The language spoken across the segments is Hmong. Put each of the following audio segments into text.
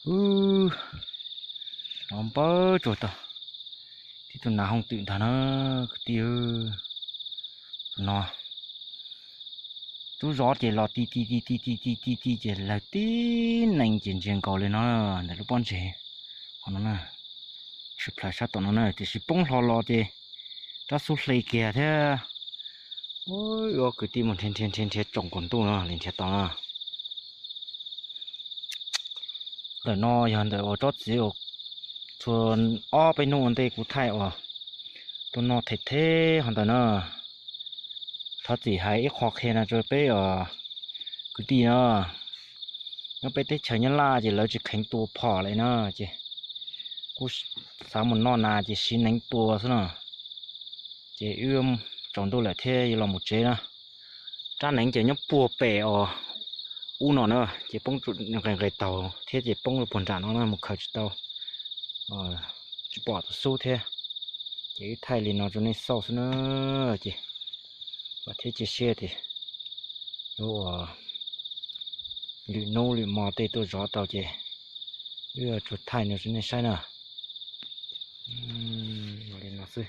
Ub, los npawb tsuag tau tib tug nas hooj twm ntag na kwv tij. Tus no tub zov ces los ti ti ti ti ti ti ti ti ces lawg tib nees ces ntsia nkaus li no ntawm lub pob ntseg qhov no na, tshwm plaws sab tom no na, tiam sis poob hlo los ces rab xub hle kiag thiab. Ua kwv tij mus nrhiav nrhiav nrhiav nrhiav tsoom kaum ntuj no li nrhiav tau na. Ntawm no yog ntawm uas tsob txiv uas txhua ob peb hnub ua ntej kuv thaij uas tuaj noj them theb hov ntawm na. Thov txim hais ib qho qhia no rau peb os kwv tij na, nyob peb teb chaws Nyab Laj ces lawv tsis kheev tua phom li na, ces kuj xav mus noj nas ces siv neev tua xwb no. Ces wb tsaus ntuj lawm thiab yuav los mus tsev na. Rab neev ces nyob puag pem os ub no na, ces poob nqes nqes taug thiab ces poob rau puag nram no na, mus khaws tsis tau, tsis pom tus xub thiab. Ces wb thaij li no rau nej xauj xwb na, ces vam thiab cia siab tias yuav ua lwm hnub lwm hmo tej tuaj zov tau ces wb tsuas thaij no rau nej saib na. Li no xwb.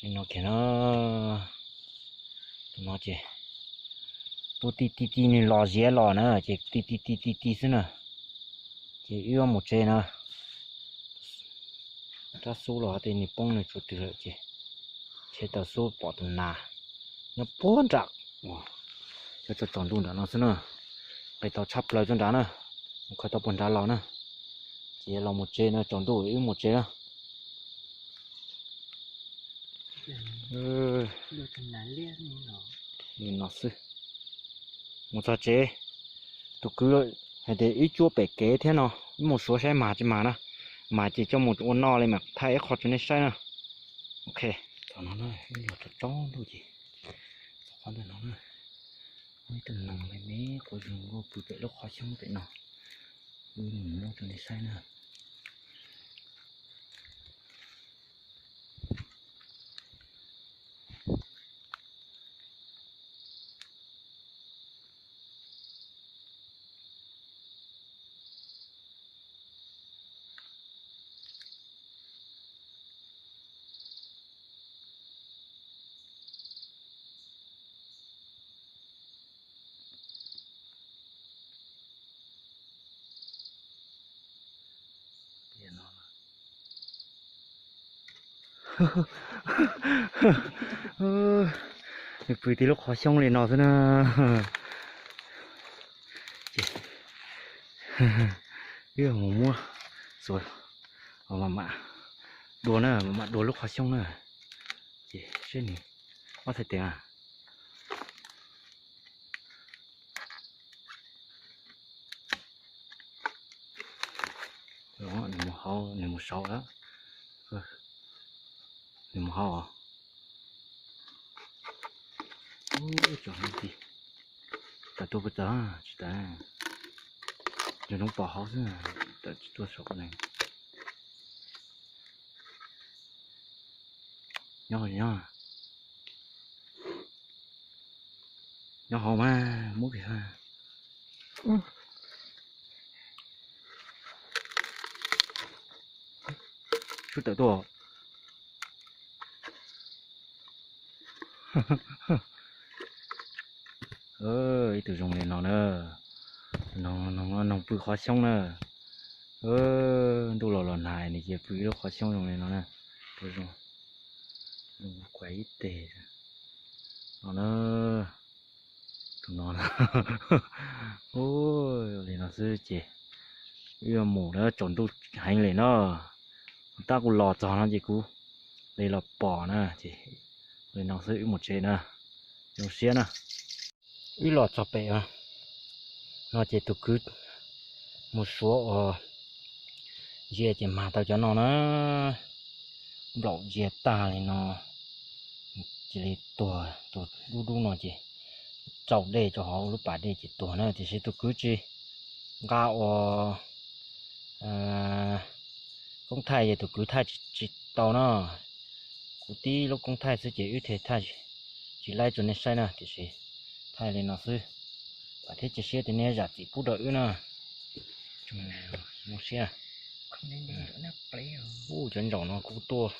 Li no kiag na. Tus no ces tuaj ti ti ti nws los ziav los na ces ti ti ti ti ti xwb na. Ces wb mus tsev na. Rab xub los tej nws poob nws tsuas twg lawm ces nrhiav tau xub pom tus nas nyob puag nram, cov tsaus ntuj nram no xwb na. Nqes tau tshaj plaws rau nrad na, mus khaws tau puag nrad los na. Ces los mus tsev na, tsaus ntuj wb mus tsev na. Li no xwb. Mus txog tsev, tus kwv hais tias wb cuab pem kev thiab no, wb mus suav saib mag tsis mag na, mag ces coj mus ua noj li mam thaij ib qho rau nej saib na. Ok, thaum no na, wb los tsaus tsaus ntuj ces txog qhov ntawm no na, muaj ib tug noog me me quav zeeg pw pem lub qhov xyoob pem no, wb mus muab rau nej saib na. Nws pw tib lub qhov xyoob li no xwb na. Wb mus muab xuas, mam mam dua na, mam mam dua lub qhov xyoob na. Ces seb nws ob txhais tes. Nws mus hauv, nws mus saud lawm. Nws mus hauv os. Tawm tuaj puas tawm, tsis tawm. Nws zoo pom hauv xwb, tawm tsis tuaj saud ne. Nyob nyob, nyob hauv mas muab kiag. Sub tawm tuaj. Ib tug zoo li no na. Noog pw qhov xyoob na. Ntuj los los nag nws cia pw ib lub qhov xyoob zoo li no na. Tus zoo, zoo kuav ib teg no na. Tus no, li no xwb ces wb yuav mus na, tsaus ntuj heev li no. Tab kuv los txog no ces kuv li los pom na ces li no xwb, wb mus tsev na. Zoo siab na. Wb los txog pem no ces tus kwv mus suav uas ntsia ces mag tau cov no na. Nplaum ntsia tag li no, cia li tuag, tus dub dub no ces tsau dej rau hauv lub pas dej ces tuag na. Tiam sis tus kwv tsis nqa uas koob thaij ces tus kwv thaij tsis tau na. Kuv tib lub koob thaij xwb ces wb thiaj thaij tsis laib rau nej saib na, tiam sis thaij li no xwb. Vam thiab cia siab tias nej zam txim pub rau wb na. Zoo siab. Ub, cov ntsaum no kuj tuaj,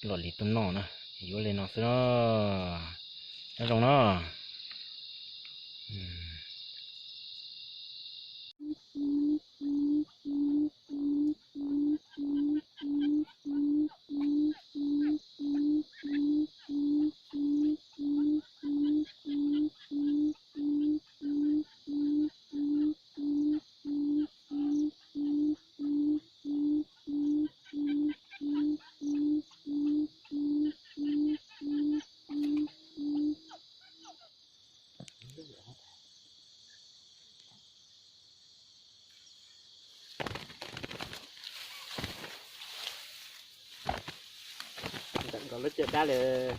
los li tuaj noj na, yuav li no xwb na. Nyob zoo na. Ntawm nkaus lub caj dab lawm.